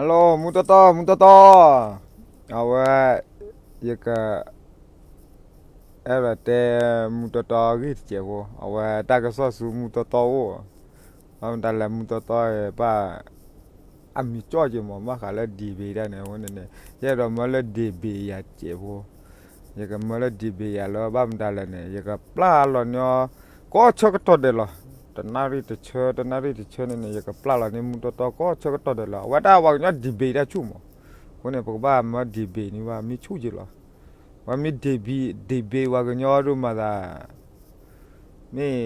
ဟဲလိ မူတီတီ မူတီတီ, အဝဲ ယက အဲၣ်ဒိးတဲမူတီတီအဂ့ၢ်တစဲးဖိ, အဝဲတၢ်ကစီၣ်ဆူမူတီတီအိၣ်, ဘၣ်မတၤလဲၣ် မူတီတီဘၣ် အမံၤကၠီၣ်က့ၤမး ဘၣ်ဃးလၢ debate တၢ်န့ၣ် အဃိန့ၣ်န့ၣ် ယအဲၣ်ဒိးမၢလၢ debate ယၤတစဲးဖိ, ယကမၢလၢ debate ယၤလၢ ဘၣ်မတၤလဲၣ်န့ၣ် ယကပျၢ်လီၤန့ၢ်အီၤ ကိးဆၢကတီၢ်ဒဲးလီၤ. တနၣ်ရံၣ်တဆၢ တနၣ်ရံၣ်တဆၢန့ၣ်န့ၣ် ယကပျၢ်လီၤန့ၢ်မူတီတီကိးဆၢကတီၢ်ဒဲးလီၤ. အဝဲဒၣ်ပှၤကညီ debate တၢ်ဆူၣ်မး, အဃိန့ၣ် ပကဘၣ်မၢ debate န့ၢ်ဘၣ် မ့ၢ်ဆူၣ်က့ၤလီၤ. ပှၤမ့ၢ် debate debate ပှၤကညီဒိၣ်မးသး မ့ၢ်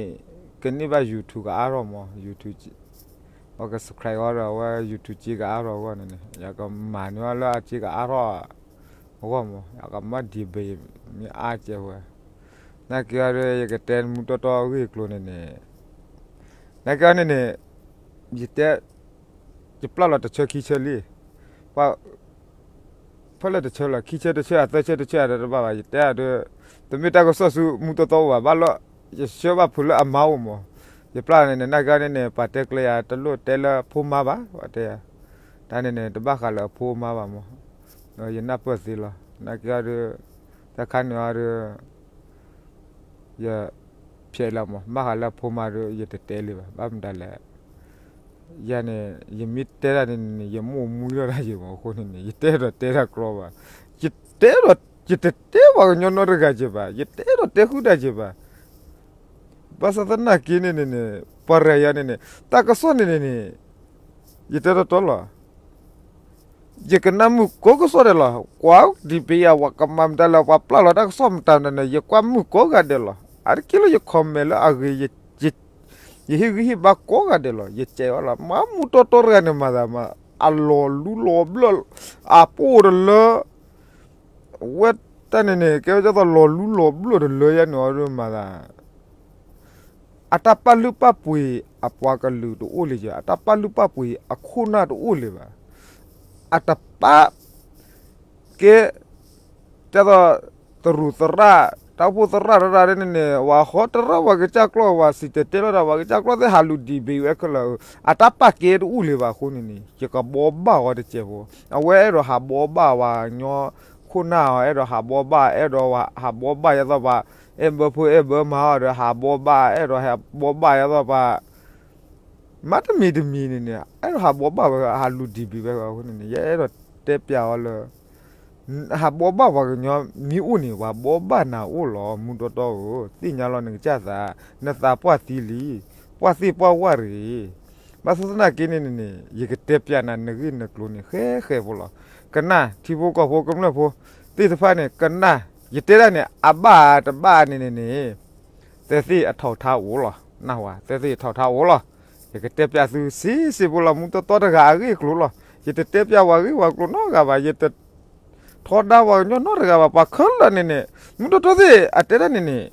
ကန့ၢ်ဘၣ် YouTube ကအါထီၣ်မး, YouTube ပှၤက subscribe အီၤဒီး အဝဲ YouTube စ့ကအါထီၣ်အဂီၢ်န့ၣ်န့ၣ် ယကမၤန့ၢ်အီၤလၢအစ့ကအါထီၣ်အဂီၢ်မး, ယကမၢ debate မ့ၢ်အါကဲဝဲ, နာ်က့အီၤဒီး ယကတဲမူတီတီအဂ့ၢ်အကျိၤန့ၣ်န့ၣ်, နာ်က့အီၤန့ၣ်န့ၣ် ယတဲ ယပျၢ်လီၤတဆၢခံဆၢလံ, ပှၤ ဖဲလဲၣ်တဆၢလီၤ ခံဆၢတဆၢ အသၢဆၢတဆၢ အတဘၣ်ဘၣ် ယတဲအီၤဒီး တမ့ၢ်တၢ်ကစီၣ်ဆူမူတီတီအိၣ်ဘၣ် ဘၣ်လၢ ယဆှၢဘၣ်ဖုးလၢအမါအိၣ်မး, ယပျၢ်န့ၣ်န့ၣ် နာ်က့အီၤန့ၣ်န့ၣ် ပှၤတဲကျဲယၤ တလိၣ်တဲလၢအဖိမါဘၣ် ပှၤတဲယၤ, တၢ်န့ၣ်န့ၣ် တဘၣ်ဃးလၢအဖိအမါဘၣ်မး, ဒီးယနၢ်ပၢၢ်သ့လီၤ. နာ်က့အီၤဒီး တၢ်ခါန့ၣ်အီၤဒီး ယဖျဲးလီၤမး, ဘၣ်ဃးလၢအဖိမါဒီး ယတတဲလံဘၣ်. ဘၣ်မတၤလဲၣ်, ယၤန့ၣ် ယမ့ၢ်တဲတၢ်န့ၣ်န့ၣ် ယမိၢ်မူလီၤတၢ်ယံၤမး အဃိန့ၣ်န့ၣ် ယတဲဒီးတဲတၢ်ကြီဘၣ်. ယတဲဒီး ယတတဲပှၤကညီနီတဂၤက့ၤဘၣ်, ယတဲဒီးတဲဃုာ်တၢ်က့ၤဘၣ်. ဘၣ်ဆၣ်သနာ်က့န့ၣ်န့ၣ်န့ၣ် ပှၤရဲၣ်ယၤန့ၣ်န့ၣ် တၢ်ကစီၣ်န့ၣ်န့ၣ်န့ၣ် ယတဲတီတီလီၤ. ယကနၣ်မုာ်ကိးကစီၣ်ဒဲးလီၤ. ကွၢ်ဒံးပယၤ ပှၤကမၤမတၤလၢ ပှၤပျၢ်လီၤတၢ်ကစီၣ်မတၤမတၤန့ၣ် ယကွၢ်မုာ်ကိးဂၤဒဲးလီၤ. အါတက့ၢ်လၢယ comment လၢအဂ့ၤ ယဟ့ၣ်ဂံၢ်ဟ့ၣ်ဘါကိးဂၤဒဲးလီၤ. ယစဲးအီၤလီၤ. မ့ၢ်မူတီတီတဂၤန့ၣ်မၤသးမး အလီၤလူလီၤဘျၢၣ် အပိၢ်တလၢ ဝဲတၢ်န့ၣ်န့ၣ် ကဲဝဲဒ်သိးလီၤလူလီၤဘျၢၣ်တလၢယၤန့ၣ်အီၤဒိၣ်မးသး အတၢ်ပာ်လုၢ်ပာ်ပှ့ၤအပှၤကလုာ်တအိၣ်လၢၤ, အတၢ်ပာ်လုၢ်ပာ်ပှ့ၤအခိၣ်နၢ်တအိၣ်လၢၤဘၣ်. အတပာ်ကဲ ဒ်သိး သရူးသရၣ် တၢ်အိၣ်ဖှိၣ်သရၣ်တရၣ်န့ၣ်န့ၣ် ပှၤဟီတရၣ်ပှၤကစၢ်ကျီၢ် ပှၤစံၣ်တဲၤတဲလီၤတၢ် ပှၤကစၢ်ကျီၢ်သ့ၣ်ဟးလူၤဒံးဘ့ၣ်ဝဲခဲလၢာ် အတၢ်ပာ်ကဲတအိၣ်လၢၤဘၣ်အဃိန့ၣ်န့ၣ် ယကဘှီဘၣ်အီၤတစဲးဖိ. အဝဲအဲၣ်ဒိးဟးဘှီဘၣ်ပှၤကညီခိၣ်နၢ်အီၤ အဲၣ်ဒိးဟးဘှီဘၣ် အဲၣ်ဒိးဟးဘှီဘၣ်ယသိးပှၤ အဲၣ်ဘၢဖိအဲၣ်ဘၢမါအီၤဒီး ဟးဘှီဘၣ် အဲၣ်ဒိးဟးဘှီဘၣ်ယသိးပှၤ မ့တမံၤတမံၤန့ၣ်န့ၣ် အဲၣ်ဒိးဟးဘှီဘၣ်ဝဲ ဟးလူၤဒံးဘ့ၣ်ဝဲအဃိန့ၣ်န့ၣ် ယအဲၣ်ဒိးတဲပျးအီၤလၢ ဟးဘှီဘၣ်ပှၤကညီမ့ၢ်အိၣ်န့ၣ် ပှၤဘှီဘၣ်နၤအိၣ်လီၤ မူတီတီဧၢ, သ့ၣ်ညါလီၤနကစၢ်သး, နသးပှၢ်သံလံ, ပှၢ်သ့ၣ်ပှၢ်ဝၣ်တဂ့ၤ. ဘၣ်ဆၣ်သနာ်က့န့ၣ်န့ၣ် ယကတဲပျးနၤနဂ့ၢ်နကျိၤန့ၣ် ဃဲဃဲဖိလီၤ. ကနၣ် ထံဖိကီၢ်ဖိကမျၢၢ်ဖိသ့ၣ်တဖၣ်န့ၣ် ကနၣ် ယတဲဒၣ်န့ၣ် အဘၣ်တဘၣ်န့ၣ်န့ၣ်န့ၣ် သဲသ့ၣ်အထီၣ်ထါအိၣ်လီၤ. နၢ်ဟူဧါ, သဲသ့ၣ်အထီၣ်ထါအိၣ်လီၤ. ယကတဲပျးသုဆံးဆံးဖိလီၤ မူတီတီတဂၤအဂ့ၢ်အကျိၤလီၤ. ယတတဲပျးပှၤဂ့ၢ်ပှၤကျိၤနီတဂၤဘၣ်, ယတထီဒါပှၤကညီနီတဂၤဘၣ်, ပှၤခဲလၢာ်န့ၣ်န့ၣ် မူတီတီသ့ၣ်အတဲဒၣ်န့ၣ်န့ၣ်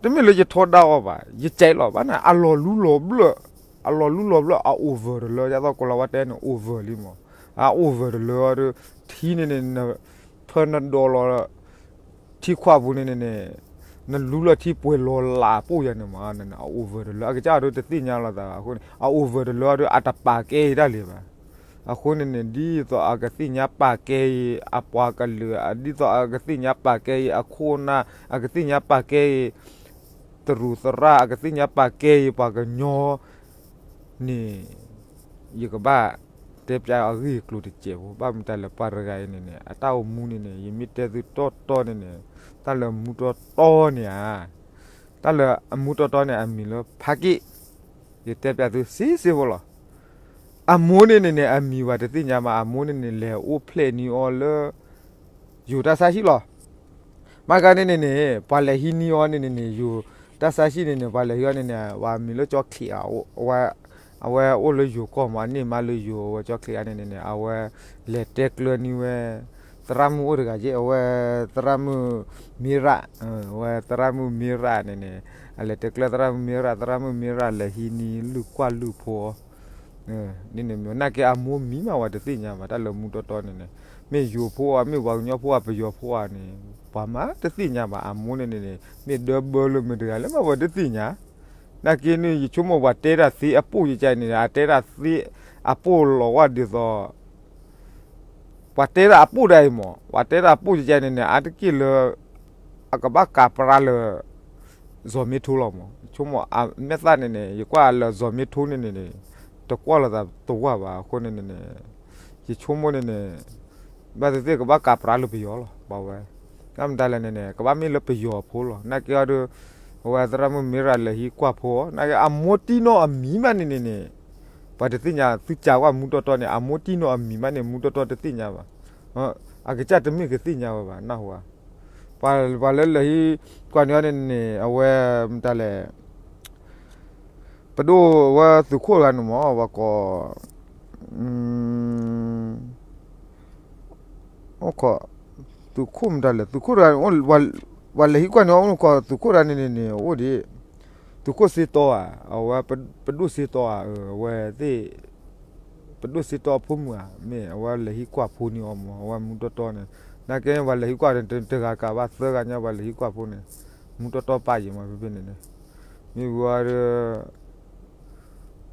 တမ့ၢ်လၢယထီဒါအီၤဘၣ်, ယစဲးလီၤဘၣ်န့ၣ် အလီၤလူလီၤဘျၢၣ်, အလီၤလူလီၤဘျၢၣ် အ over တလၢ ဒ်သိးကိးလီၤဝဲတဲန့ၣ် over လံမး, အ over တလၢဒီး ထံန့ၣ်န့ၣ် ဖၢနဒီလီၤ ထံခွးပူၤန့ၣ်န့ၣ် နလူလီၤထံပှဲၤလီၤလးပိၢ်ယၤန့ၣ်မး အ over တလၢ အကစၢ်ဒိးတသ့ၣ်ညါလီၤသးဘၣ်အဃိန့ၣ် အ over တလၢဒီး အတပာ်ကဲအံၤဒၣ်လံဘၣ်. အဃိန့ၣ်န့ၣ် ဒ်သိးအကသ့ၣ်ညါပာ်ကဲအံၤ အပှၤကလုာ် ဒ်သိးအကသ့ၣ်ညါပာ်ကဲအံၤ အခိၣ်နၢ် အကသ့ၣ်ညါပာ်ကဲအံၤ သရူးသရၣ် အကသ့ၣ်ညါပာ်ကဲအံၤ ပှၤကညီန့ၣ် ယကဘၣ်တဲပျးအဂ့ၢ်အကျိၤတစဲးဖိ ဘၣ်မတၤလဲၣ် ပှၤတဂၤအံၤန့ၣ်န့ၣ် အတၢ်အိၣ်မူန့ၣ်န့ၣ် ယမ့ၢ်တဲသုတီတီန့ၣ်န့ၣ် တၢ်လၢမူတီတီန့ၣ်ဧါ, တၢ်လၢအမူတီတီန့ၣ် အမံၤလၢဖးက့ၣ်, ယတဲပျးသုဆံးဆံးဖိလီၤ. အမိၢ်န့ၣ်န့ၣ်န့ၣ် အမံၤပှၤတသ့ၣ်ညါဘၣ်, အမိၢ်န့ၣ်န့ၣ် လဲၤအိၣ်ဖျဲၣ်န့ၢ်အီၤလၢ ယိၤတၢ်ဆါဟံၣ်လီၤ. မ့ၢ်ဂ့ၤန့ၣ်န့ၣ်န့ၣ် ပှၤလဲၤဟံးန့ၢ်အီၤန့ၣ်န့ၣ်န့ၣ် ယိၤတၢ်ဆါဟံၣ်န့ၣ်န့ၣ် ပှၤလဲၤဟံးအီၤန့ၣ်န့ၣ် ပှၤမံၤလၢကၠီချံးဧါ, အဝဲအိၣ်လၢယိၤကီၢ်မး အန့ၢ်မါလၢယိၤ အဝဲကၠီချံးဧါန့ၣ်န့ၣ်န့ၣ် အဝဲလဲၤတဲကျၢၤန့ၢ်ဝဲ သရၣ်မုၣ်အိၣ်တဂၤက့ အဝဲသရၣ်မုၣ်မ့ရၣ်, အဝဲသရၣ်မုၣ်မ့ရၣ်န့ၣ်န့ၣ် အလဲၤတဲကျၢၤသရၣ်မုၣ်မ့ရၣ်, သရၣ်မုၣ်မ့ရၣ်လဲၤဟံးန့ၢ်လုၢ်ကွၢ်လုၢ်ဖိ န့ၣ်န့ၣ် နာ်က့အမိၢ်မံၤမး ပှၤတသ့ၣ်ညါဘၣ် တၢ်လၢမူတီတီန့ၣ်န့ၣ် မ့ၢ်ယိၤဖိဧါ မ့ၢ်ပှၤကညီဖိဧါ ပယီၤဖိဧါန့ၣ် ပှၤမးတသ့ၣ်ညါဘၣ် အမိၢ်န့ၣ်န့ၣ် မ့ၢ်ဒၢဘၢလၢမုၢ်တဂၤလၢမး ပှၤတသ့ၣ်ညါ. နာ်က့န့ၣ် ယဆိကမိၣ်ပှၤတဲတၢ်သ့အပိၢ်ယကန့ၣ် အတဲတၢ်သ့အပိၢ်လီၤဝဲဒ်သိး ပှၤတဲတၢ်အပိၣ်ဒၣ်အံၤမး, ပှၤတဲတၢ်အပိၣ်ယဲန့ၣ်န့ၣ် အါတက့ၢ်လၢ အကဘၣ်ကးပြါလၢ စီၤမ့ထိလီၤမး. ဆိကမိၣ်အမဲာ်သၣ်န့ၣ်န့ၣ် ယကွၢ်လၢစီၤမ့ထိန့ၣ်န့ၣ်န့ၣ် တကွၢ်လိာ်သးတဝၢ်ဘၣ်အဃိန့ၣ်န့ၣ်န့ၣ် ယဆိကမိၣ်န့ၣ်န့ၣ် ဘၣ်သ့ၣ်သ့ၣ်ကဘၣ်ကးပြါလၢပယီၤလီၤ ပဝဲ. ကမတၤလဲၣ်န့ၣ်န့ၣ် ကဘၣ်မ့ၢ်လၢပယီၤဖိလီၤ. နာ်က့အီၤဒီး အဝဲသရၣ်မုၣ်မ့ရၤလဲၤဟံးကွၢ်ဖိအီၤ နာ်က့အမိၢ်တံၢ်နီၢ်အမံၤမးန့ၣ်န့ၣ်န့ၣ် ပှၤတသ့ၣ်ညါ သုကးကွၢ်မူတီတီန့ၣ် အမိၢ်တံၢ်နီၢ်အမံၤမးန့ၣ် မူတီတီတသ့ၣ်ညါဘၣ်. အကစၢ်တမ့ၢ်ကသ့ၣ်ညါဝဲဘၣ် နၢ်ဟူဧါ. ပှၤလၢလဲၤဟံးကွၢ်န့ၢ်အီၤန့ၣ်န့ၣ် အဝဲမတၤလဲၣ် ပဒိၣ်ဝဲသုးခိၣ်တဂၤန့ၣ်မး ပှၤကိး သုးခိၣ်မတၤလဲၣ် သုးခိၣ်တဂၤ ပှၤလဲၤဟံးကွၢ်န့ၢ်အီၤအိၣ်ကိးသုးခိၣ်တဂၤန့ၣ်န့ၣ်န့ၣ် အိၣ်ဒံး သုးခိၣ်စ့တီဧါ အဝဲပဒိၣ်စ့တီဧါ အဝဲသ့ၣ် ပဒိၣ်စ့တီအဖိမုၣ်ဧါ မ့ၢ်အဝဲလဲၤဟံးကွၢ်ဖိန့ၢ်အီၤမး အဝဲမူတီတီန့ၣ် နာ်က့ပှၤလဲၤဟံးကွၢ်န့ၣ် တဂၤကးဘၣ်သၢဂၤညါ ပှၤလဲၤဟံးကွၢ်ဖိန့ၣ် မူတီတီပာ်ယံၤမး ဖဲဖဲန့ၣ်န့ၣ် မ့ၢ်ဝံၤအီၤဒီး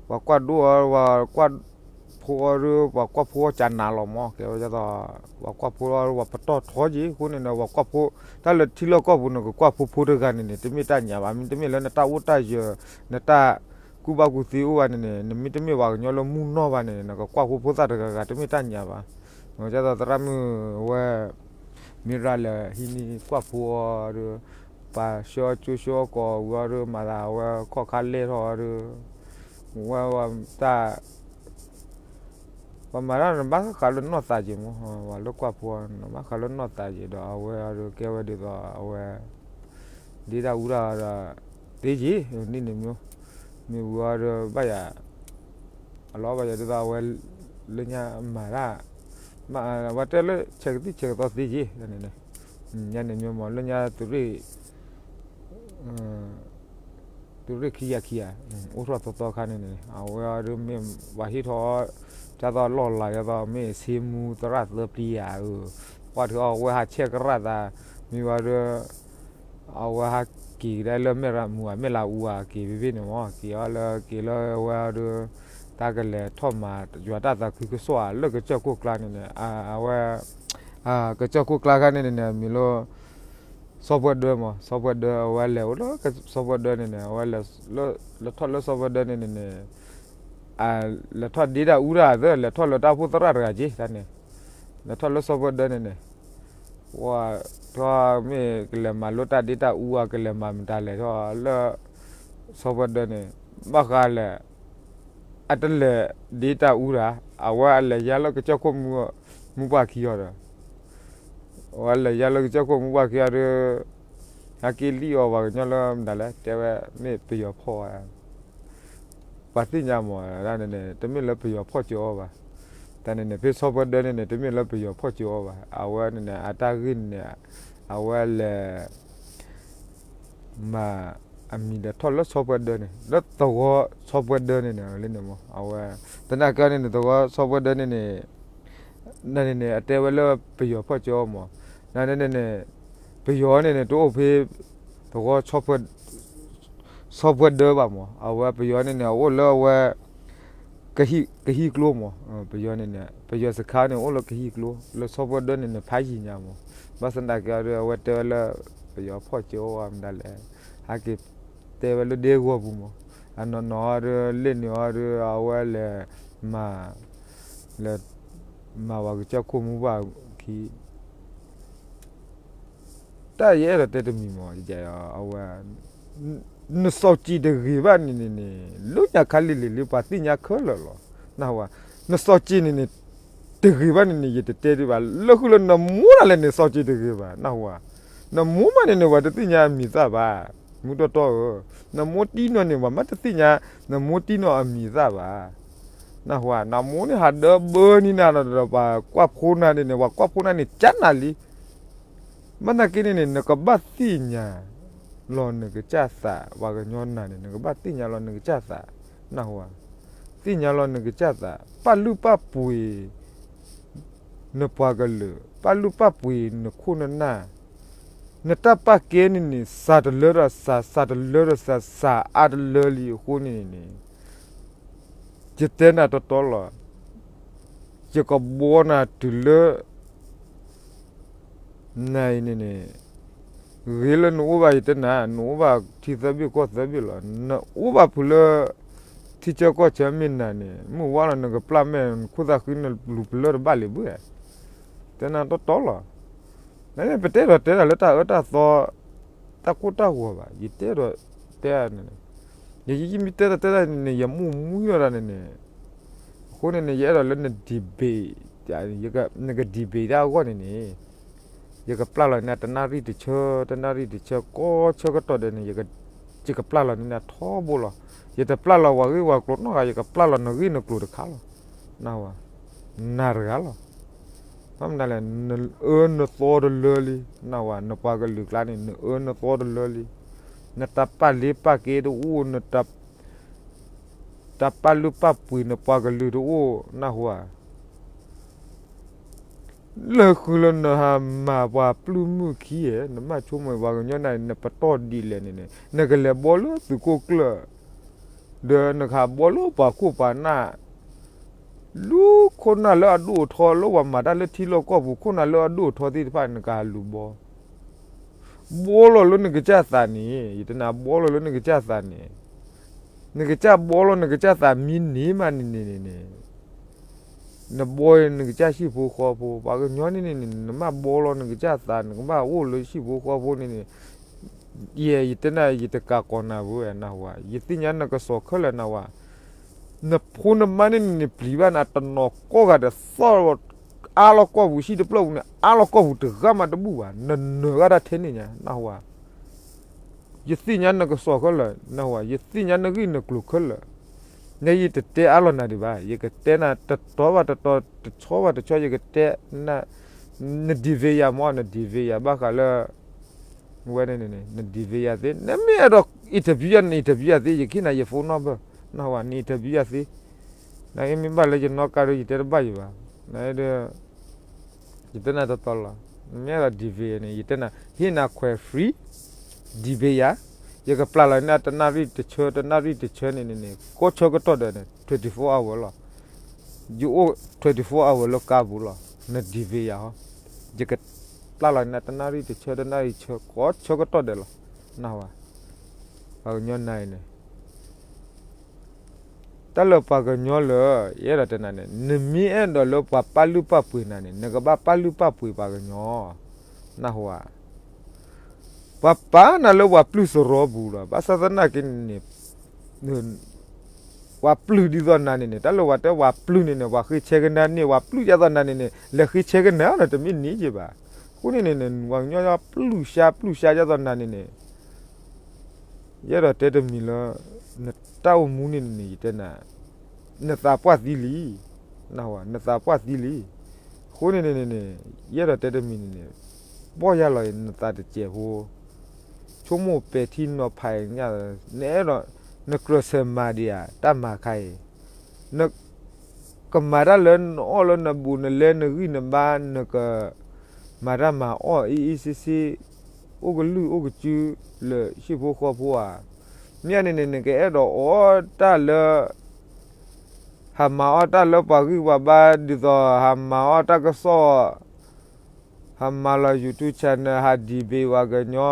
ပှၤကွၢ်ဒိၣ်အီၤ ပှၤကွၢ်ဖိအီၤဒီး ပှၤကွၢ်ဖိအီၤကနၤလီၤမး ကဲဝဲဒ်သိး ပှၤကွၢ်ဖိအီၤ ပှၤပတီၢ်ထီက့ၤအဃိန့ၣ်ဒီး ပှၤကွၢ်ဖိ တၢ်လၢထံလီၢ်ကီၢ်ပူၤန့ၣ် ကကွၢ်ဖိဖိတဂၤန့ၣ်န့ၣ် တမ့ၢ်တၢ်ညါဘၣ် မ့တမ့ၢ်လၢနတၢ်အိၣ်တၢ်ယၢၤ နတၢ်ကူၣ်ဘၣ်ကူၣ်သ့အိၣ်ဘၣ်န့ၣ်န့ၣ် နမ့တမ့ၢ်ပှၤကညီလၢမုၢ်နီၢ်ဘၣ်န့ၣ် နကကွၢ်ဖိဖိသၣ်တဂၤဂၤ တမ့ၢ်တၢ်ညါဘၣ်. ဒ်သိးသရၣ်မုၣ်ဝဲ မ့ရၤလဲၤဟံးန့ၢ်ကွၢ်ဖိအီၤဒီး ပှၤဆှၢကၠိဆှၢကီးဝံၤအီၤဒီး မၤသးအဝဲခီၣ်ခါလဲၢ်ထီၣ်အီၤဒီး ဝဲတၢ် ပှၤမၤတၢ်နဘၣ်ဃးလၢနီၢ်သးက့ၤမး ပှၤလၢကွၢ်ဖိအီၤ နဘၣ်ဃးလၢနီၢ်သးက့ၤဒီး အဝဲအီၤဒီးကဲဝဲဒ်သိးအဝဲ ဒ့တၢ်အူတၢ်ဒီး သ့က့ၤ ဒ်န့ၣ်မး မ့ၢ်ဝံၤအီၤဒီးဘၣ်ယၤ အလီၤဘၣ်ယၤဒ်သိးအဝဲ လၢညါမၤတၢ် မၤဝဲတဲလၢဆဲးကသံၣ်ဆဲးကသီသ့က့ၤ ညါန့ၣ်မး လၢညါသုးရ့ၣ် သုးရ့ၣ်ခံယၤခံဂၤ အိၣ်ထီၣ်သီသီခါန့ၣ်န့ၣ် အဝဲအီၤဒ်မ့ၢ်ပှၤဟ့ၣ်ထီၣ် ဒ်သိးလီၢ်လၤဒ်သိးမ့ၢ်ဆ့မူသရၣ်သၢပျံၤယၤ ကွၢ်ထုးအီၤဝဲဟးဆဲးကရၣ်သး မ့ၢ်ဝံၤဒီး အဝဲဟးက့ၤကဒါလၢမဲၢ်ရမူဧါ မဲၢ်လးအူဧါ က့ၤဖဲဖဲန့ၣ်မး က့ၤအီၤလၢက့ၤလၢဝဲအီၤဒီး တၢ်ကလဲၤထီၣ်မၤယွၤတၢ်သးခုကစီၣ်ဧါ လၢကစၢၢ်ခိၣ်ကျါန့ၣ်န့ၣ် အဝဲ ကစၢၢ်ခိၣ်ကျါခါန့ၣ်န့ၣ်န့ၣ် မံၤလၢ စီၤပှဲဒၢမး စီၤပှဲဒၢ အဝဲလဲၤအိၣ်လၢစီၤပှဲဒၢန့ၣ်န့ၣ် အဝဲလဲၤ လဲၤထီၣ်လၢစီၤပှဲဒၢန့ၣ်န့ၣ်န့ၣ် လဲၤထီၣ်ဒ့တၢ်အူတၢ်သၢ လဲၤထီၣ်လၢတၢ်အိၣ်ဖှိၣ်သရၣ်တဂၤက့ၤတၢ်န့ၣ် လဲၤထီၣ်လၢစီၤပှဲဒၢန့ၣ်န့ၣ် ဝဲထီၣ်မ့ၢ်ကလဲၤမၤလိတၢ်ဒ့တၢ်အူအကလဲၤမၤမတၤလဲၣ်ထီၣ်လၢ စီၤပှဲဒၢန့ၣ် ဘၣ်ဃးလဲၣ် အတလဲၤဒ့တၢ်အူတၢ် အဝဲအလဲၤယါလၢကစၢၢ်ခိၣ်မူ မူပှၢ်ခံအီၤဒီး အဝဲလဲၤယါလၢကစၢၢ်ခိၣ်မူပှၢ်ခံအီၤဒီး ဟဲက့ၤလံၣ်အီၤပှၤကညီလၢမတၤလဲၣ် တဲဝဲမ့ၢ်ပယီၤဖီၣ်ဝဲ ပှၤသ့ၣ်ညါမး တၢ်န့ၣ်န့ၣ် တမ့ၢ်လၢပယီၤဖီၣ်ကၠိအီၤဘၣ်. တၢ်န့ၣ်န့ၣ် ဖဲစီၤပှဲဒၢန့ၣ်န့ၣ် တမ့ၢ်လၢပယီၤဖီၣ်ကၠိအီၤဘၣ်. အဝဲန့ၣ်န့ၣ် အတၢ်ဂ့ၢ်န့ၣ်န့ၣ် အဝဲလဲၤ မၤ အမံၤလဲၤထီၣ်လၢစီၤပှဲဒၢန့ၣ် လၢသဝီစီၤပှဲဒၢန့ၣ်န့ၣ် လၢန့ၣ်မး အဝဲ သနာ်က့န့ၣ်န့ၣ် သဝီစီၤပှဲဒၢန့ၣ်န့ၣ် နန့ၣ်န့ၣ် အတဲဝဲလၢပယီၤဖီၣ်ကၠိအီၤမး နန့ၣ်န့ၣ် ပယီၤန့ၣ်န့ၣ် တအိၣ်ဖဲ သဝီ စီၤပှဲဒၢဘၣ်မး အဝဲပယီၤန့ၣ်န့ၣ် အအိၣ်လၢအဝဲ ကဟံၣ်ကျိမး ပယီၤန့ၣ်န့ၣ် ပယီၤစခါန့ၣ် အိၣ်လၢကဟံၣ်ကျိ လၢစီၤပှဲဒၢန့ၣ်န့ၣ် ဖးယံၤညါမး ဘၣ်ဆၣ်သနာ်က့အီၤဒီး အဝဲတဲဝဲလၢ ပယီၤဖီၣ်ကၠိအီၤမတၤလဲၣ် ဟဲက့ၤတဲဝဲလၢဒ့ဂီၢ်ပူၤမး အနီၢ်နီၢ်အီၤဒီး လ့ၣ်န့ၣ်အီၤဒီး အဝဲလဲၤမၤ လဲၤ မၤဝဲကစၢၢ်ခိၣ်မူဘၣ်ခံ တၢ်ယအဲၣ်ဒိးတဲတမံၤမး အဝဲ နစီၤက့ၤတဂ့ၤဘၣ်န့ၣ်န့ၣ်န့ၣ် လၢညါခါလံၤလံၤလံ ပှၤသ့ၣ်ညါခဲလၢာ်လီၤ နၢ်ဟူဧါ နစီၤက့ၤန့ၣ်န့ၣ် တဂ့ၤဘၣ်န့ၣ်န့ၣ် ယတတဲဒံးဘၣ် လၢဃုလၢနမိၢ်ဒၣ်လဲာ်န့ၣ် စီၤက့ၤတဂ့ၤဘၣ် နၢ်ဟူဧါ နမိၢ်မးန့ၣ်န့ၣ် ပှၤတသ့ၣ်ညါအမံၤသၣ်ဘၣ် မူတီတီဧၢ နမိၢ်တံၢ်နီၢ်န့ၣ် ပှၤမ့ၢ်တသ့ၣ်ညါ နမိၢ်တံၢ်နီၢ်အမံၤသၣ်ဘၣ် နၢ်ဟူဧါ နမိၢ်န့ၣ်ဟးဒၢဘၢနံၤနၤဒီး ပှၤကွၢ်ဖိနၤန့ၣ်န့ၣ် ပှၤကွၢ်ဖိနၤန့ၣ် ကၢနၤလံ ဘၣ်သနာ်က့န့ၣ်န့ၣ် နကဘၣ်သ့ၣ်ညါလီၤနကစၢ်သး ပှၤကညီနၤန့ၣ် နကဘၣ်သ့ၣ်ညါလီၤနကစၢ်သး နၢ်ဟူဧါ သ့ၣ်ညါလီၤနကစၢ်သး ပာ်လုၢ်ပာ်ပှ့ၤ နပှၤကလုာ် ပာ်လုၢ်ပာ်ပှ့ၤနခိၣ်နနၢ် နတၢ်ပာ်ကဲန့ၣ်န့ၣ် စှၤတလၢဒီးစှၤ စှၤတလၢဒီးစှၤ စှၤအါတလၢလံအဃိန့ၣ်န့ၣ် ယတဲနၤတီတီလီၤ ယကဘှီနၤတုၤလၢ နၤအံၤန့ၣ်န့ၣ် ဂ့ၤလၢနအိၣ်ဘၣ်ယတဲနၤ နအိၣ်ဘၣ်ထံသၢဘ့ၣ်ကီၢ်သၢဘ့ၣ်လီၤ. နအိၣ်ဘၣ်ဖုးလၢ ထံဆၢကီၢ်ဆၢမ့ၢ်နၤန့ၣ် မုၢ်ဝါလီၤ နကပျၢ်မဲာ် နခိၣ်သးဃံ နလူၤပလၢၢ်တဘၣ်လံဘၣ်. တဲနၤတီတီလီၤ. နမ့ၢ်ပတဲဒီးတဲတၢ်လၢတၢ်အၢတၢ်သီ တၢ်ကိၢ်တၢ်ဂီၤဘၣ်. ယတဲဒီးတဲ ယမ့ၢ်တဲတၢ်တဲတၢ်န့ၣ်န့ၣ် ယမိၢ်မူယီၤဒၣ်န့ၣ်န့ၣ် အဃိန့ၣ်န့ၣ် ယအဲၣ်ဒိးလၢန debate နက debate တၢ်အဂီၢ်န့ၣ်န့ၣ် ယကပျၢ်လီၤန့ၢ်တနၣ်ရံၣ်တဆၢ တနၣ်ရံၣ်တဆၢ ကိးဆၢကတီၢ်ဒဲးန့ၣ် ယကပျၢ်လီၤန့ၢ်နၤထီဘိလီၤ. ယတပျၢ်လီၤဝဲဂ့ၢ်ဝဲကျိၤနီတဂၤ ယကပျၢ်လီၤနဂ့ၢ်နကျိၤတခါလီၤ. နၢ်ဟူဧါ. နၤတဂၤလီၤ. ဘၣ်မနုၤလဲၣ် နအၢနသီတလၢလံ နၢ်ဟူဧါ. နပှၤကလုာ်ကျါန့ၣ် နအၢနသီတလၢလံ. နတၢ်ပာ်လ့ပာ်က့တအိၣ် န တၢ်ပာ်လုၢ်ပာ်ပှ့ၤနပှၤကလုာ်တအိၣ် နၢ်ဟူဧါ. လၢဃုလၢနဟးမၤပှၤပျုၢ်မုၢ်ခံဧါ နမၢဆိကမိၣ်ပှၤကညီနၤ နပတီၢ်ဒ်လဲၣ်န့ၣ်န့ၣ် နကလဲၤဘှီလၢသုးခိၣ်ကျၢၢ် ဒီးနကဟးဘှီလၢပှၤခိၣ်ပှၤနၢ် လူၤခိၣ်နၢ်လၢအဒိၣ်အထီလၢပှၤမၤတၢ်လၢထံလီၢ်ကီၢ်ပူၤ ခိၣ်နၢ်လၢအဒိၣ်အထီသ့ၣ်တဖၣ် နကဟးလူၤဘှီ ဘှီလီၤလၢနကစၢ်သးန့ၣ် ယတဲနၤ ဘှီလီၤလၢနကစၢ်သးန့ၣ် နကစၢ်ဘှီလီၤနကစၢ်သးမံန့ၢ်မးန့ၣ်န့ၣ်န့ၣ် နဘှီနကစၢ်ဟံၣ်ဖိဃီဖိ ပှၤကညီန့ၣ်န့ၣ်န့ၣ် နမ့ၢ်ဘှီလီၤနကစၢ်သး နကဘၣ်အိၣ်လၢဟံၣ်ဖိဃီဖိန့ၣ်န့ၣ် ယဲ ယတဲနၤ ယတကးကိးနၤဘၣ် နၢ်ဟူဧါ. ယသ့ၣ်ညါနကစီၣ်ခဲလၢာ် နၢ်ဟူဧါ. နဖိနမါန့ၣ်န့ၣ်န့ၣ် ပျံၤဘၣ်နၤတနီၤကိးဂၤဒဲးသီၣ် အါလီၤကီၢ်ပူၤ ဟံၣ်တဖျၢၣ်ပူၤန့ၣ် အါလီၤကီၢ်ပူၤတဂၤမးတဘူၣ်ဘၣ် နနၢၤဂၤတၢ်ထဲန့ၣ်ညါ နၢ်ဟူဧါ. ယသ့ၣ်ညါနကစီၣ်ခဲလၢာ် နၢ်ဟူဧါ ယသ့ၣ်ညါနဂ့ၢ်နကျိၤခဲလၢာ် နယတတဲအါလီၤနၤဒံးဘၣ် ယကတဲနၤတတီၤဘၣ်တတီၤ တဆီဘၣ်တဆီ ယကတဲ န debate ယၤမ့ၢ် န debate ယၤ ဘၣ်ဃးလၢ ဝဲန့ၣ်န့ၣ် န debate ယၤသ့ နမ့ၢ်အဲၣ်ဒိး interview ယၤ န interview ယၤသ့ ယကဟ့ၣ်နၤယ phone number နၢ်ဟူဧါ န interview ယၤသ့ နမ့ၢ်ဘၣ်လၢယနီၢ်ကါဒီး ယတဲတဘၣ်ယံၤဘၣ် နဒီး ယတဲနၤတတီၤလီၤ နမ့ၢ်အဲၣ်ဒိး debate န့ၣ် ယတဲနၤ ဟ့ၣ်နၤခွဲး free debate ယၤ ယကပျၢ်လီၤန့ၢ်တနၣ်ရံၣ်တဆၢ တနၣ်ရံၣ်တဆၢန့ၣ်န့ၣ်န့ၣ် ကိးဆၢကတီၢ်ဒီးန့ၣ် twenty four hour လီၤ ယအိၣ် twenty four hour လၢကါပူၤလီၤ န debate ယၤဟီ ယကပျၢ်လီၤန့ၢ်တနၣ်ရံၣ်တဆၢ တနၣ်ရံၣ်ဆၢ ကိးဆၢကတီၢ်ဒီးလီၤ နၢ်ဟူဧါ ပှၤကညီနၤအံၤန့ၣ် တၢ်လၢပှၤကညီလၢ ယအဲၣ်ဒိးတဲနၤန့ၣ် နမ့ၢ်အဲၣ်ဒိးလၢပှၤပာ်လုၢ်ပာ်ပှ့ၤနၤန့ၣ် နကဘၣ်ပာ်လုၢ်ပာ်ပှ့ၤပှၤကညီ နၢ်ဟူဧါ ပှၤပာ်နၤလၢပှၤပျုၢ်စရီပူၤလီၤ ဘၣ်ဆၣ်သနာ်က့န့ၣ် ပှၤပျုၢ်ဒ်သိးနၤန့ၣ်န့ၣ် တၢ်လၢပှၤတဲပှၤပျုၢ်န့ၣ်န့ၣ် ပှၤဃ့ဆဲကနၤန့ၣ် ပှၤပျုၢ်ဒ်သိးနၤန့ၣ်န့ၣ် လဲၤဃ့ဆဲကနၤဒီးတမ့ၢ်န့ၣ်က့ဘၣ် အဃိန့ၣ်န့ၣ် ပှၤကညီပျုၢ်ဆါပျုၢ်ဆါဒ်သိးနၤန့ၣ်န့ၣ် ယအဲၣ်ဒိးတဲတမံၤလၢ နတၢ်အိၣ်မူန့ၣ်န့ၣ် ယတဲနၤ နသးပှၢ်သံလံ နၢ်ဟူဧါ နသးပှၢ်သံလံ အဃိန့ၣ်န့ၣ်န့ၣ် ယအဲၣ်ဒိးတဲတမံၤန့ၣ်န့ၣ် ဘီၣ်ယၤလီၤအံၤ နသးတစဲးဖိ ဆိကမိၣ်ပဲာ်ထံနီၤဖးအံၤ နအဲၣ်ဒိး နကြၢးဆဲးမၤဒံးဧါ တၢ်မၤခါအံၤ နကမၤတၢ်လၢနအီၣ်လၢနဘူးနလဲနဂံၢ်နဘါ နကမၤတၢ်မၤအီၣ်အ့ၣ်အ့ၣ်ဆ့ဆ့ အိၣ်ကလုၢ်အိၣ်ကစုလၢဟံၣ်ဖိဃီဖိဧါ. မ့ၢ်န့ၣ်န့ၣ် နကအဲၣ်ဒိးအီၣ်တၢ်လၢ ဟးမၤအီၣ်တၢ်လၢပှၤဂံၢ်ပှၤဘါ ဒ်သိးဟးမၤအီၣ်တၢ်ကစီၣ် ဟးမၤလီၤ YouTube channel ဟး debate ပှၤကညီ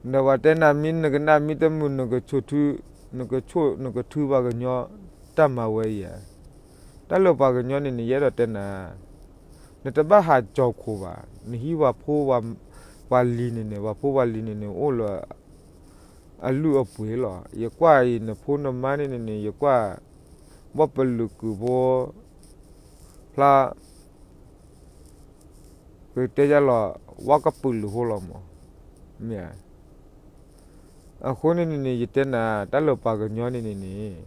ဒီးပှၤတဲနၤမံ နကနၣ်မံတမုာ် နကဆိၣ် နကဆိၣ် နကထုပှၤကညီ တၢ်မၤဝဲအံၤဧါ. တၢ်လၢပှၤကညီန့ၣ်န့ၣ် ယအဲၣ်ဒိးတဲနၤ, နတဘၣ်ဟးကၠီၤခိၣ်ဘၣ်. နဟံးပှၤဖိ ပှၤလံၤန့ၣ်န့ၣ် ပှၤဖိပှၤလံၤန့ၣ်န့ၣ် အိၣ်လၢအလုၢ်အပှ့ၤလီၤ. ယကွၢ်အံၤ နဖိနမါန့ၣ်န့ၣ်န့ၣ် ယကွၢ် ဘီၣ်ပလုာ်ကုာ်ဖိ ဖျါ ကတဲယၤလီၤ ဝါကပုာ်လုာ်ဖိလီၤမး. မ့ၢ်ဧါ. အဃိန့ၣ်န့ၣ်န့ၣ် ယတဲနၤ တၢ်လၢပှၤကညီန့ၣ်န့ၣ်န့ၣ်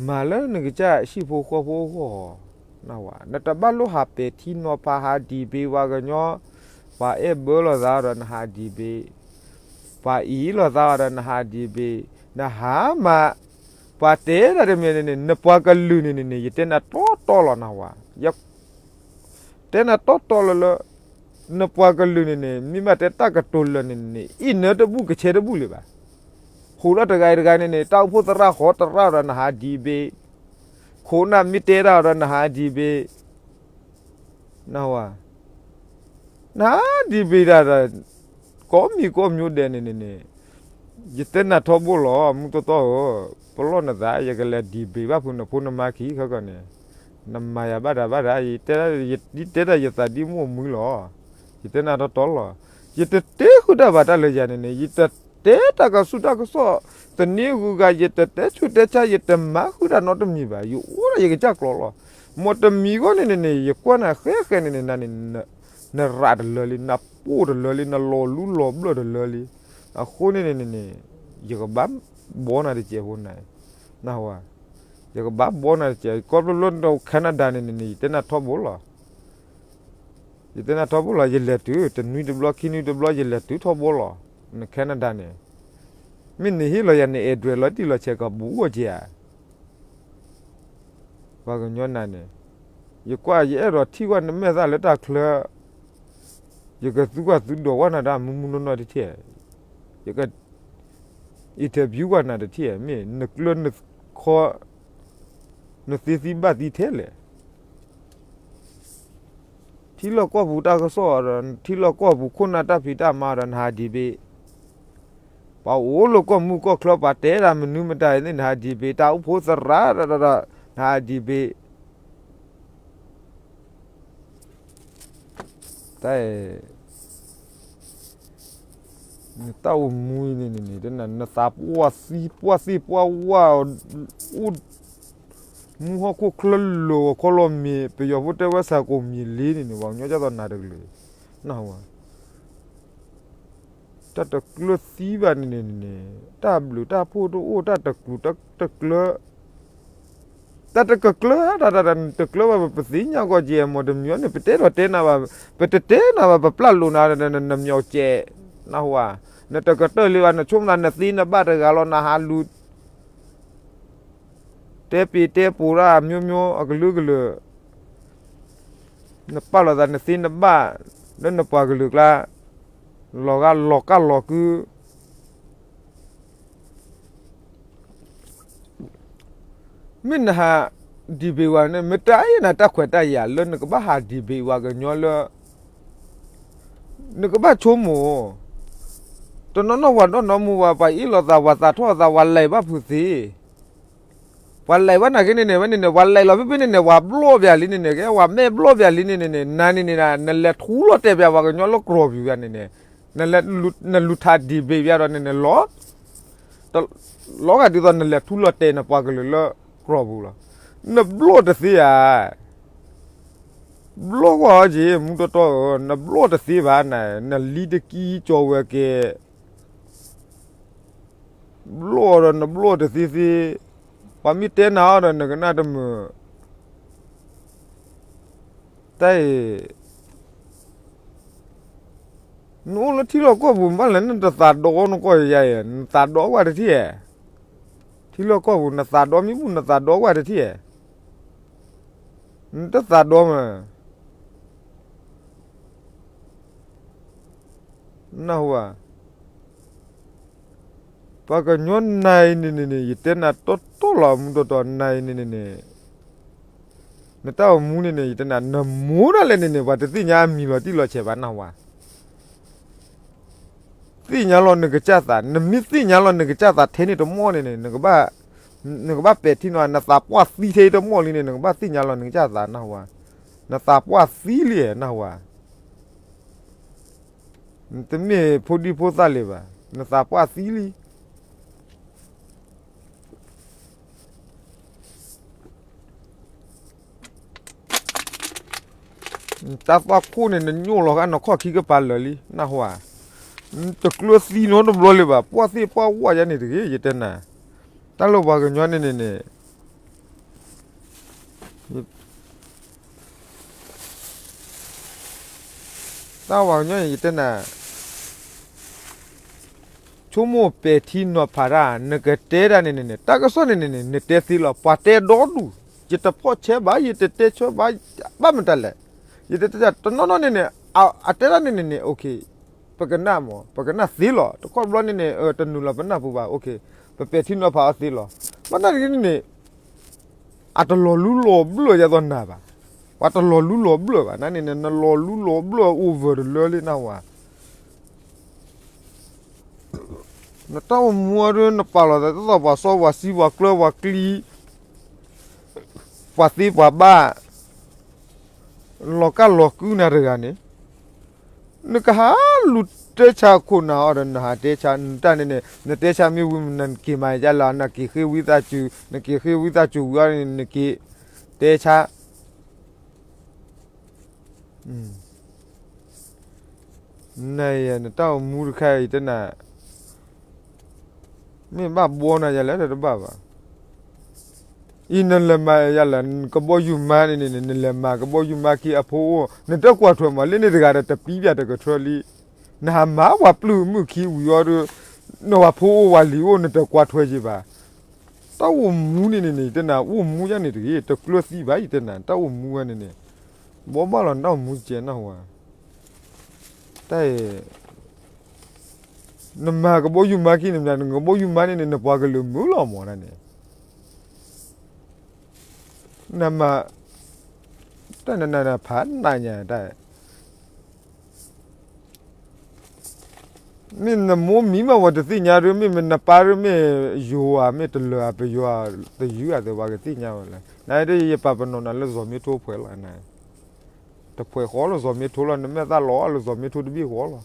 မၤလၢနကစၢ်ဟံၣ်ဖိဃီဖိအဂီၢ်, နတဘၣ်လိၣ်ဟးပဲာ်ထံနီၤဖး ဟး debate ပှၤကညီ, ပှၤအဲၣ်ဘၢလိာ်သးဒီးနဟး debate, ပှၤအံၤလိာ်သးဒီးနဟး debate, နဟးမၤ ပှၤတဲတၢ်တမံၤန့ၣ်န့ၣ် နပှၤကလုာ်န့ၣ်န့ၣ်န့ၣ် ယတဲနၤတီတီလီၤနဝၤ တဲနၤတီတီလီၤလၢ နပှၤကလုာ်န့ၣ်န့ၣ် မ့ၢ်ဘၣ်တဲတၢ်ကတိၤလၢာ်န့ၣ်န့ၣ် အံၣ်နၢတဘူၣ်ကဆဲတဘူၣ်လၢၤဘၣ်. ဟူးထီၣ်တဂၤအံၤတဂၤန့ၣ်န့ၣ် တၢ်အိၣ်ဖှိၣ်သရၣ်ဟီတရၣ်ဒီးနဟး debate, ခိးနၢ်မ့ၢ်တဲတၢ်ဒီးနဟး debate, နၢ်ဟူဧါ, နဟးဒံးဘ့ၣ်တၢ်ဒီး ကိးမံၤကိးမံၤဒဲးန့ၣ်န့ၣ်န့ၣ်, ယတဲနၤထီဘိလီၤ မူတီတီဧၢ, ပလီၢ်နသး ယကလဲၤဒံးဘ့ၣ်ဘၣ်ဖုးနဖိနမါခံခီကီၢ်န့ၣ်, နမၤယၤဘၣ်တၢ်ဘၣ်တၢ်, ယတဲဒၣ်ယသးဒ်မိၢ်မုၢ်လီၤ, ယတဲနၤတီတီလီၤ, ယတတဲဃုာ်တၢ်ဘၣ်တၢ်လၢယၤန့ၣ်န့ၣ်, ယတတဲတၢ်ကဆူၣ်တၢ်ကစီၣ် သန့ၤဂုၤဂၤ, ယတတဲဆူၣ်တဲဆါ, ယတမၤဃုာ်တၢ်နီတမံၤဘၣ်, ယအိၣ်ဒၣ်ယကစၢ်ကျိၤလီၤ, မ်တမံၤဂီၢ်န့ၣ်န့ၣ်န့ၣ် ယကွၢ်နၤဃဲဃဲန့ၣ်န့ၣ် နန့ၣ် နရးတလၢလံ, နပိၢ်တလၢလံ, နလီၤလူလီၤဘျၢၣ်တလၢလံ, အဃိန့ၣ်န့ၣ်န့ၣ်န့ၣ်, ယကဘၣ်ဘီနၤတစဲးဖိနၤ, နၢ်ဟူဧါ, ယကဘၣ်ဘီနၤတစဲး, ကီၢ်ဖျိဖျိ Canada န့ၣ်န့ၣ်န့ၣ် ယတဲနၤထီဘိလီၤ, ယတဲနၤထီဘိလီၤ, ယလဲၤတုၤ တနွံတဘျီ ခံနွံတဘျီ ယလဲၤတုၤထီဘိလီၤ, န Canada န့ၣ်, မ့ၢ်နဟ့ၣ်လီၤယၤန့ၣ် address လီၤတံၢ်လီၤဆဲးကဘူးအီၤကဲဧါ ပှၤကညီနၤန့ၣ်, ယကွၢ် ယအဲၣ်ဒိးထံၣ်ကွၢ်နမဲာ်သၣ်လၢတၢ်ချၢ, ယကသုကွၢ်သုဒိးကွၢ်နၤတၢ်မုၢ်မုၢ်နီၢ်နီၢ်တထံၣ်, ယက interview ကွၢ်နၤတထံၣ်, မ့ၢ်နကျၢၤနခီ, နသ့သံဘၣ်သံထဲလဲၣ် ထံလီၢ်ကီၢ်ပူၤတၢ်ကစီၣ်ဒီး ထံလီၢ်ကီၢ်ပူၤခိၣ်နၢ်တၢ်ဖံးတၢ်မၤဒီး နဟး debate, ပှၤအိၣ်လၢကီၢ်မုၢ်ကီၢ်ချၢ ပှၤတဲဒၣ်မနုၤမတၤန့ၣ် နဟး debate, တၢ်အိၣ်ဖှိၣ်သရၣ်ဒီး နဟး debate, တၢ် နတၢ်အိၣ်မူအံၤန့ၣ်န့ၣ် နသးပှၢ်သံ ပှၢ်သ့ၣ်ပှၢ်ဝၣ်, အိၣ်မူဟီၣ်ခိၣ်ချၢလၢာ်ဂီၤခီလီၤမ့ၢ် ပယီၤဖိတဲဝဲစၢ်ကိၣ်မံၤလ့န့ၣ်န့ၣ် ပှၤကညီဒ်သိးနၤတကလုာ်, နၢ်ဟူဧါ, တၢ်တကျၢၤသံဘၣ်န့ၣ်န့ၣ်န့ၣ် တၢ်ဘျုးတၢ်ဖှိၣ်တအိၣ် တၢ်တကျူၤတကျၢၤ တၢ်တကကျၢၤ တၢ်တၢ်တၢ်တကျၢၤဘၣ် ပသ့ၣ်ညါကီးကဲ မ့ၢ်တမံၤန့ၣ် ပတဲထီၣ်တဲနၤဘၣ်, ပတတဲနၤဘၣ် ပပျၢ်လိာ်နၤ နမၠီၣ်ကဲး, နၢ်ဟူဧါ, နတကတၢၢ်လံဘၣ် နဆိကမိၣ်သး နသ့နဘၣ်တဂၤလီၤ နဟးလူၤ တဲပ့ၤတဲပိၤတၢ် မျိုးမျိုး အကလုာ်ကလုာ်, နပာ်လီၤသး နသ့နဘၣ် လၢနပှၤကလုာ်ကျါ, လီၤဂာ်လီၤကၢ်လီၤကု မ့ၢ်နဟး debate ဝဲန့ၣ် မ့ၢ်တၢ်အံၤနတၢ်ခွဲးတၢ်ယာ်လၢနကဘၣ်ဟး debate ဝဲကညီလၢ နကဘၣ်ဆိကမိၣ်, တနီၤနီၤပှၤဒီနီၢ်မူဝဲ ပှၤအ့ၣ်လိာ်သး ပှၤသးထီၣ်သး ပှၤလဲၤဘၣ်ဖုးသ့, ပှၤလဲၤဘၣ်နာ်က့န့ၣ်န့ၣ် ဝဲန့ၣ်န့ၣ် ပှၤလဲၤလီၤဖဲဖဲန့ၣ်န့ၣ် ပှၤဘျီၣ်ပၠးလံန့ၣ်န့ၣ် ကဲပှၤမဲာ်ဘျီၣ်ပၠးလံန့ၣ်န့ၣ်န့ၣ် နၤန့ၣ်န့ၣ် နလဲၤထူလီၤတဲာ်ပၠးပှၤကညီလၢကြီပူၤပၠးန့ၣ်န့ၣ်, နလဲၤ နလူၤထး debate ပၠးဒီးန့ၣ်န့ၣ် လီၤ လီၤဂာ်ဒ်သိးနလဲၤထူလီၤတဲာ်နပှၤကလုာ်လၢကြီပူၤလီၤ. နဘျီၣ်တသ့ဧါ, ဘျီၣ်ကွၢ်အီၤက့ၤ မူတီတီဧၢ, နဘျီၣ်တသ့ဘၣ်နၤ, နလံတကံကၠီၤဝဲက့ၤ, ဘျီၣ်ဒီးနဘျီၣ်တသ့သ့, ပှၤမ့ၢ်တဲနၤအီၤဒီးနကနၣ်တမုာ်, တၢ်အံၤ နအိၣ်လၢထံလီၢ်ကီၢ်ပူၤ ဘၣ်လဲၣ်နတသးဒီနကီၢ်ယၤအံၤ နသးဒီကွၢ်တထံၣ်ဧါ, ထံလီၢ်ကီၢ်ပူၤ နသးဒီမံမူ နသးဒီကွၢ်တထံၣ်ဧါ, နတသးဒီမး, နၢ်ဟူဧါ, ပှၤကညီနၤအံၤန့ၣ်န့ၣ်န့ၣ် ယတဲနၤတီတီလီၤ မူတီတီ နၤအံၤန့ၣ်န့ၣ်န့ၣ်, နတၢ်အိၣ်မူန့ၣ်န့ၣ် ယတဲနၤ နမိၢ်ဒၣ်လဲာ်န့ၣ်န့ၣ် ပှၤတသ့ၣ်ညါအမံၤလီၤတံၢ်လီၤဆဲးဘၣ် နၢ်ဟူဧါ, သ့ၣ်ညါလီၤနကစၢ်သး, နမ့ၢ်သ့ၣ်ညါလီၤနကစၢ်သးထဲန့ၣ်တမီၢ်န့ၣ်န့ၣ် နကဘၣ်, နကဘၣ်ပဲာ်ထံနီၤ နသးပှၢ်သံထဲတမီၢ်လံန့ၣ် နကဘၣ်သ့ၣ်ညါလီၤနကစၢ်သး နၢ်ဟူဧါ, နသးပှၢ်သံလံ နၢ်ဟူဧါ, နတမ့ၢ်ဖိဒံဖိသၣ်လၢၤဘၣ်, နသးပှၢ်သံလံ တၢ်သွၣ်ခိၣ်န့ၣ် နညိၣ်လီၤဂာ်နခီၣ်ခံကပၤလၢာ်လံ နၢ်ဟူဧါ, နတကျၢၤသံနီတဘျီလၢၤဘၣ်, ပှၢ်သ့ၣ်ပှၢ်ဝၣ်ယါန့ၣ်တဂ့ၤ ယတဲနၤ, တၢ်လၢပှၤကညီန့ၣ်န့ၣ်န့ၣ် တၢ်ပှၤကညီန့ၣ် ယတဲနၤ ဆိကမိၣ်ပဲာ်ထံနီၤဖးတၢ် နကတဲတၢ်န့ၣ်န့ၣ်န့ၣ် တၢ်ကစီၣ်န့ၣ်န့ၣ်န့ၣ် နတဲသ့လီၤ ပှၤတဲဒီဒူၣ်, ယတဖီၣ်ဆဲးဘၣ် ယတတဲဆၢဘၣ်, ဘၣ်မတၤလဲၣ်, ယတတဲတၢ်တနီၤနီၤန့ၣ်န့ၣ် အတဲတၢ်န့ၣ်န့ၣ်န့ၣ် okay, ပကနၣ်မး ပကနၣ်သ့လီၤ တခီဘျီန့ၣ်န့ၣ် တနုာ်လီၤပနၢ်ပူၤဘၣ် okay, ပပဲာ်ထံနီၤဖးအီၤသ့လီၤ, ဘၣ်တၢ်တဂ့ၤန့ၣ်န့ၣ် အတလီၤလူလီၤဘျၢၣ်ယၤသိးနၤဘၣ်, ပှၤတလီၤလူလီၤဘျၢၣ်ဘၣ်, နန့ၣ် နလီၤလူလီၤဘျၢၣ်အိၣ်ဝဲတလၢလံနဝၤ, နတၢ်အိၣ်မူအံၤဒီး နပာ်လီၤသးဒ်သိးပှၤစီပှၤဆှံ ပှၤကျၢပှၤကျံ, ပှၤသ့ပှၤဘၣ်, လီၤကၢ်လီၤကုနၤတဂၤန့ၣ်, နကဟးလူၤတဲဆါခိၣ်နၢ်အီၤဒီး နဟးတဲဆါ နတၢ်န့ၣ်န့ၣ် နတဲဆါမ့ၢ်ဝံၤ နက့ၤမၤယါလၢ နက့ၤဃ့ဝံသးစူၤ နက့ၤဃ့ဝံသးစူၤဝံၤအီၤန့ၣ် နက့ၤတဲဆါ န နတၢ်အိၣ်မူတခါအံၤတနၤ, မ့ၢ်ဘၣ်ဘှီနၤယၤလဲၣ်တဘၣ်ဘၣ်, အံၤနလဲၤမၤယၤလဲၣ် ကဘီယူၤမါန့ၣ်န့ၣ် နလဲၤမၤကဘီယူၤမါခံအဖိအိၣ် နတကွၢ်ထွဲမး လၢန့ၣ်တဂၤဒီးတပံးပၠးတကထၢလံ, နဟးမၤပှၤပျုၢ်မုၣ်ခံဝံၤအီၤဒီး နဝၤဖိအိၣ်ဝၤလံၤအိၣ် နတကွၢ်ထွဲယံၤဘၣ် တၢ်အိၣ်မူန့ၣ်န့ၣ်န့ၣ် ယတနၤ အိၣ်မူယါန့ၣ်တဂ့ၤ တကျၢၤသံဘၣ် ယတနၤ တၢ်အိၣ်မူဝဲန့ၣ်န့ၣ် ဘီဘၣ်လီၤ နတၢ်အိၣ်မူကဲနၢ်ဟူဧါ, တၢ်အံၤ နမၤကဘီယူၤမါခံန့ၣ်မတၤ နကဘီယူၤမါန့ၣ်န့ၣ် နပှၤကလုာ်မုာ်လီၤမၢ်ဒၣ်န့ၣ်, နမၤ တၢ်နနၤနဖးနးညါတၢ် မ့ၢ်နမိၢ်မံမး ပှၤတသ့ၣ်ညါဒုး မ့ၢ်နပၢ်ဒုး မ့ၢ်ယိၤဧါ မ့ၢ်တလၢၤဧါ ပယီၤဧါ တယုၢ်ဧါ သ့ၣ်ပှၤကသ့ၣ်ညါဝဲလၢ နဒ် ယပာ်ပနီၣ်နၤလၢစီၤမ့ထိဖှဲးလီၤ, တဖှဲးဃီလၢစီၤမ့ထိလီၤ နမဲာ်သၣ်လီၤလၢစီၤမ့ထိတဘ့ၣ်ဃီလီၤ,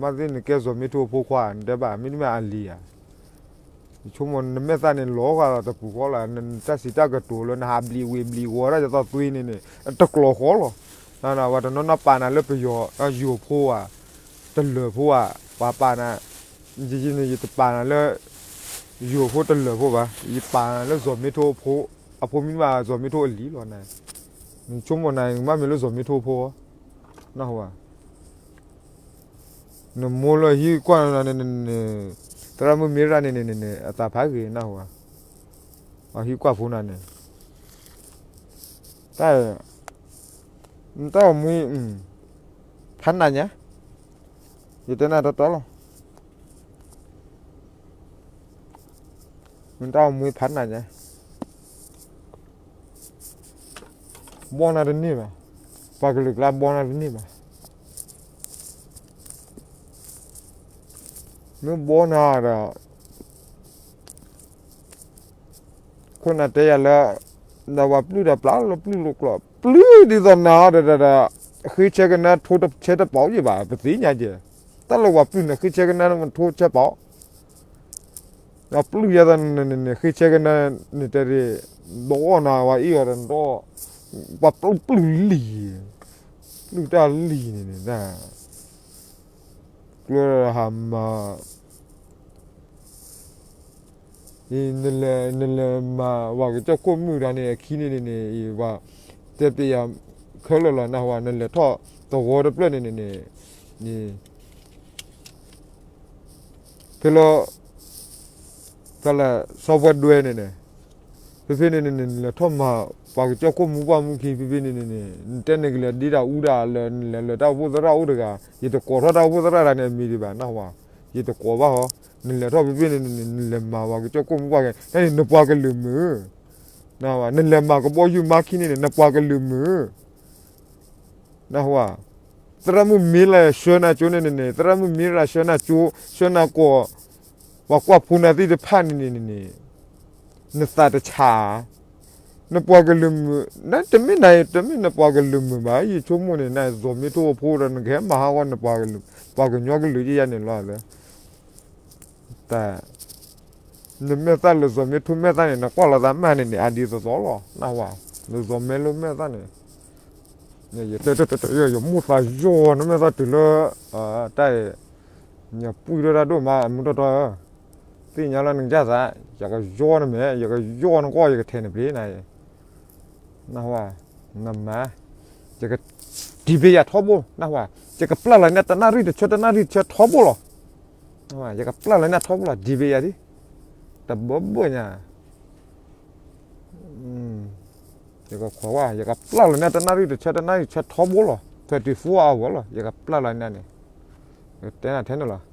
ဘၣ်သ့ၣ်နကဲစီၤမ့ထိအဖိခွါ နတဲဘၣ် မ့တမ့ၢ်အလံၤဧါ ယဆိကမိၣ်နမဲာ်သၣ်န့ၣ်လီၤဃာ်လီၤတပူၤဃီလီၤ, နတၢ်စံးတၢ်ကတိၤလၢနဟးဘျံးဝ့ၤဘျံးဝီၤတၢ်ယသီသွ့န့ၣ်န့ၣ် တကျိၤဃီလီၤ, ပှၤတနီၤနီၤပာ်နၤလၢပယီၤယိၤဖိဧါ, တလၢၤဖိဧါ, ပှၤပာ်နၤ, ယတပာ်နၤလၢ ယိၤဖိတလၢၤဖိဘၣ်, ယပာ်နၤလၢစီၤမ့ထိအဖိ, အဖိမံၤမးစီၤမ့ထိအလံၤလီၤ, နဆိကမိၣ်နၤ နကဘၣ်မ့ၢ်လၢစီၤမ့ထိအဖိ, နၢ်ဟူဧါ နမိၢ်လၢဟံၣ်ကွၢ်နၤန့ၣ်န့ၣ်, သရၣ်မုၣ်မ့ရၣ်န့ၣ်န့ၣ်န့ၣ် အသးဖးဂ့ၤနၢ်ဟူဧါ, အဟံၣ်ကွၢ်ဖိနၤန့ၣ်, တၢ်, နတၢ်အိၣ်မူ, ဖးနးညါ, ယတဲနၤတီတီလီၤ, နတၢ်အိၣ်မူဖးနးညါ ဘီနၤတန့ၢ်ဘၣ်, ပှၤကလုာ်ကျါဘီနၤတန့ၢ်ဘၣ်, မ့ၢ်ဘီနၤဒီး, ခိၣ်နၢ်တဲယၤလၢ, ဒီးပှၤပျုၢ်ဒီးပျၢ်လၢပျုၢ်လိာ်ကျိာ် ပျုၢ်ဒ်သိးနၤအီၤဒီး, ဃ့ဆဲကနါထိဆဲတပီးယံၤဘၣ် ပသ့ၣ်ညါကဲ, တၢ်လၢပှၤပျုၢ်န့ၣ် ဃ့ဆဲကနါထိဆဲပီး ဒီးပျုၢ်ယၤသးန့ၣ်န့ၣ် ဃ့ဆဲကနါန့ၣ်တဲဒ်, ဒီးအီၣ်နၤဝဲအံၤအီၤဒီး, ပှၤပျုၢ်လံၤ, ပျုၢ်တၢ်လံၤန့ၣ်န့ၣ်, ကျၢဟးမၤ, နလဲၤမၤပှၤကစၢၢ်ခိၣ်မုၣ်တၢ်န့ၣ်အခံန့ၣ်န့ၣ်န့ၣ် ပှၤတဲပျဲယၤခဲလၢာ်လီၤ နၢ်ဟူဧါ နလဲၤထီၣ်သဝီတဖျၢၣ်န့ၣ်န့ၣ်န့ၣ်, ဖဲလၢ, တၢ်လၢစီၤပှၤဒွဲန့ၣ်န့ၣ်, ဖဲဖဲန့ၣ်န့ၣ်န့ၣ် နလဲၤထီၣ်မၤပှၤကစၢၢ်ခိၣ်မုၣ်ပှၢ်မုၣ်ခံဖဲဖဲန့ၣ်န့ၣ်န့ၣ် နတဲနကလဲၤဒ့တၢ်အူတၢ်လၢနလဲၤလၢတၢ်အိၣ်ဖှိၣ်သရၣ်အိၣ်တဂၤ, ယတကိးထီၣ်တၢ်အိၣ်ဖှိၣ်သရၣ်တၢ်န့ၣ်အမံၤဒံးဘၣ် နၢ်ဟူဧါ, ယတကိးဘၣ်ဟီ, နလဲၤထီၣ်ဖဲဖဲန့ၣ်န့ၣ်န့ၣ် နလဲၤမၤပှၤကစၢၢ်ခိၣ်မုၣ်ပှၢ်ဂ့ၤ နန့ၣ် နပှၤကလုာ်မုာ်, နလဲၤမၤကဘီယူၤမါခံန့ၣ်န့ၣ် နပှၤကလုာ်မုာ် နၢ်ဟူဧါ, သရၣ်မုၣ်မ့လၢဆှၢနၤကၠိန့ၣ်န့ၣ်န့ၣ် သရၣ်မုၣ်မ့ရၤဆှၢနၤကၠိ, ဆှၢနၤကီၢ်, ပှၤကွၢ်ဖိနၤသ့ၣ်တဖၣ်န့ၣ်န့ၣ်န့ၣ်, နသးတဆါဧါ, နပှၤကလုာ်မုာ်, တမ့ၢ်နၤ တမ့ၢ်နပှၤကလုာ်မုာ်ဘၣ် ယဆိကမိၣ်န့ၣ် နစီၤမ့ထိအဖိဒီး နကဟဲမၤဟးဂီၤနပှၤကလုာ်, ပှၤကညီကလုာ်ယဲယၤန့ၣ်လီၤလၢ တၢ်, နမဲာ်သၣ်လၢစီၤမ့ထိမဲာ်သၣ်န့ၣ် နကွၢ်လီၤသးမးန့ၣ်န့ၣ် အဒ်သိးသိးလီၤ နၢ်ဟူဧါ, လၢစီၤမ့လၢမဲာ်သၣ်န့ၣ်, ယမိၢ်သးယီၤ နမဲာ်သၣ်တုၤလၢ, တၢ်, ယပုၢ်ဒိၣ်တၢ်ဒိၣ်မး မူထီၣ်ထီၣ်ဧၢ, သ့ၣ်ညါလၢနကစၢ်သး, ယကယီနမဲာ် ယကယီနကွီၢ် ယကထဲးနပျ့ၤနၤ, နၢ်ဟူဧါ, နမၤ, ယက, ဒံးဘ့ယၤထီဘိ နၢ်ဟူဧါ, ယကပျၢ်လီၤန့ၢ်တနၣ်ရံၣ်တဆၢတနၣ်ရံၣ်တဆၢထီဘိလီၤ ယကပျၢ်လီၤန့ၢ်ထီဘိလီၤ ဒံးဘ့ယၤဒ်, တဘၢဘၢညါ, ယကခွဲးဝဲ ယကပျၢ်လီၤန့ၢ်တနၣ်ရံၣ်တဆၢတနၣ်ရံၣ်တဆၢထီဘိလီၤ twenty-four hour လီၤ ယကပျၢ်လီၤန့ၢ်န့ၣ်, တဲနၤထဲန့ၣ်လီၤ